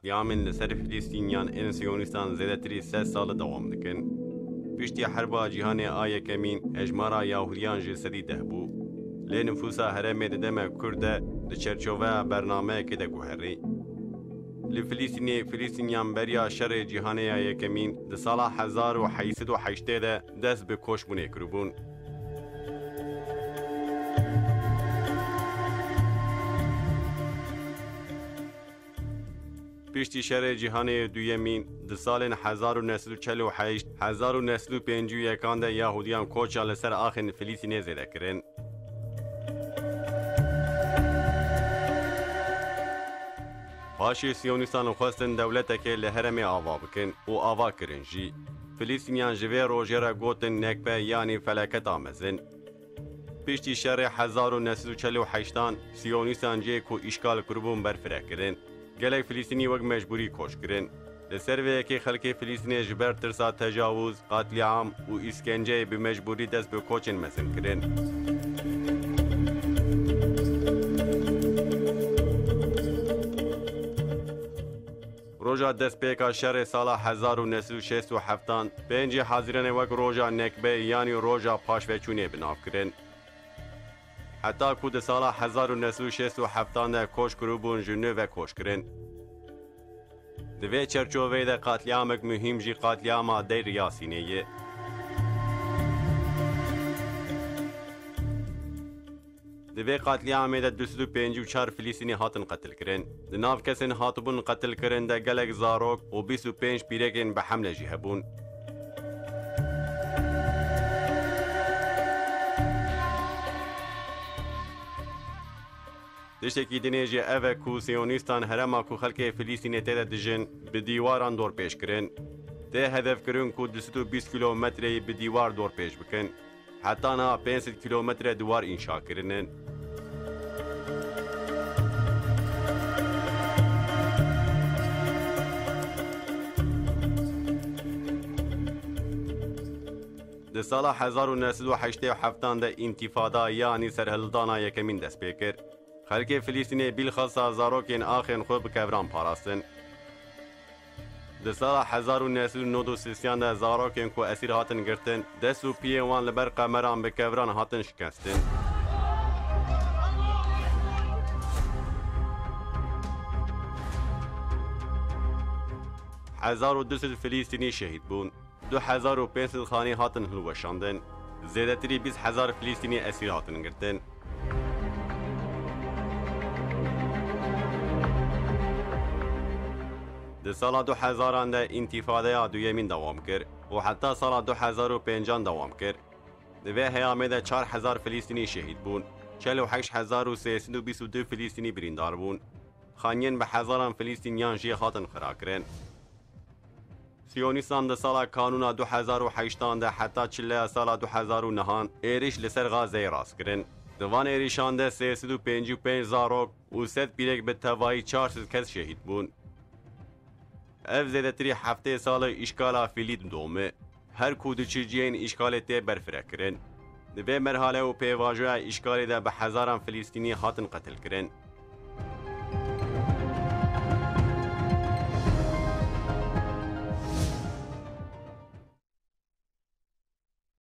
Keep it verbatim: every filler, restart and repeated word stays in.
Qetlîamên li ser Filistîniyan ên Siyonîstan zêdetirî sed sal dewam dikin. Piştî Herba Cîhanê a Yekemîn hejmara Yahudiyan ji sedî deh bû. Lê nifûsa herêmê di dema kurt de di çerçoveya bernameyekê de guherî. Li Filistînê, Filistîniyan beriya şerê cîhanê ya yekemîn di sala hezar û heyt sed û heştê de dest bi koçbûnê kiribûn. Piştî şerê cîhanê yê duyemîn, di salên hezar û neh sed û çel û heşt, hezar û neh sed û pêncî û yekan de Yahudiyan koça li ser axên Filistînê zêde kirin. Paşê Siyonîstan xwestin dewletekê li herêmê ava bikin û ava kirin jî. Filistîniyan ji vê rojê re gotin Nekbe, yanî felaketa mezin. Piştî şerê hezar û neh sed û çel û heştan, Siyonîstan cihê ku îşgal kiribûn berfireh kirin. Gelek Filistînî wek mecbûrî koç kirin. Li ser vê yekê xelkê Filistînê ji ber tirsa tecawuz, qetlîam û îskenceyê bi mecbûrî dest bi koçên mezin kirin. Roja destpêka şerê sala hezar û neh sed û şêst û heftan, pêncî Hezîranê wek roja Nekbe, yanî roja paşveçûnê bi nav kirin. Heta ku di sala hezar û neh sed û şêst û heftan de koç kiribûn, ji nû ve koç kirin. Di vê çerçoveyê de qetlîamek muhîm jî qetlîama Deir Yasînê ye. Di vê qetlîamê de du sed û pêncî û çar Filistînî hatin qetilkirin. Di nav kesên hatibûn qetilkirin de gelek zarok û bîst û pênc pîrekên bi hemle jî hebûn. Tiştekî dinê jî ev e ku Siyonîstan herêma ku xelkê Filistînê tê de dijin, bi dîwaran dorpêç kirin. Tê hedefkirin ku du sed û bîst kîlometreyî bi dîwar dorpêç bikin. Heta niha pênc sed kîlometre dîwar înşa kirinin. Di sala hezar û neh sed û heştê û heftan de întîfada, yanî serhildana yekemîn dest pê kir. Xelkê Filistînê bîlxasa zarokên axên xwe bi kevran parastin. Di sala hezar û neh sed û nod û sêyan de zarokên ku esîr hatin girtin, dest û piyên wan li ber qemeran bi kevran hatin şikestin. Hezar û du sed Filistînî şehîd bûn. Du hezar û pênc sed xanî hatin hilweşandin. Zêdetirî bîst hezar Filistînî esîr hatin girtin. Di sala du hezaran de întîfadeya duyemîn dewam kir û heta sala du hezar û pêncan dewam kir. Di vê heyamê de çar hezar Filistînî şehîd bûn, çel û heşt hezar û sê sed û bîst û du Filistînî birîndar bûn. Xaniyên bi hezaran Filistîniyan jî hatin xirakirin. Siyonîstan di sala kanûna du hezar û heştan de heta çileya sala du hezar û nehan êrîş li ser Gazeyê rast kirin. Di van êrîşan de sê sed û pêncî û pênc zarok û sed pîrek, bi tevayî çar sed kes şehîd bûn. Ev zêdetirî heftê sal e îşkala Fîlî didome. Her ku diçe cihên îşkalê tê berfirehkirin. Di vê merhale û pêvajoya îşkalê de bi hezaran Filistînî hatin qetilkirin.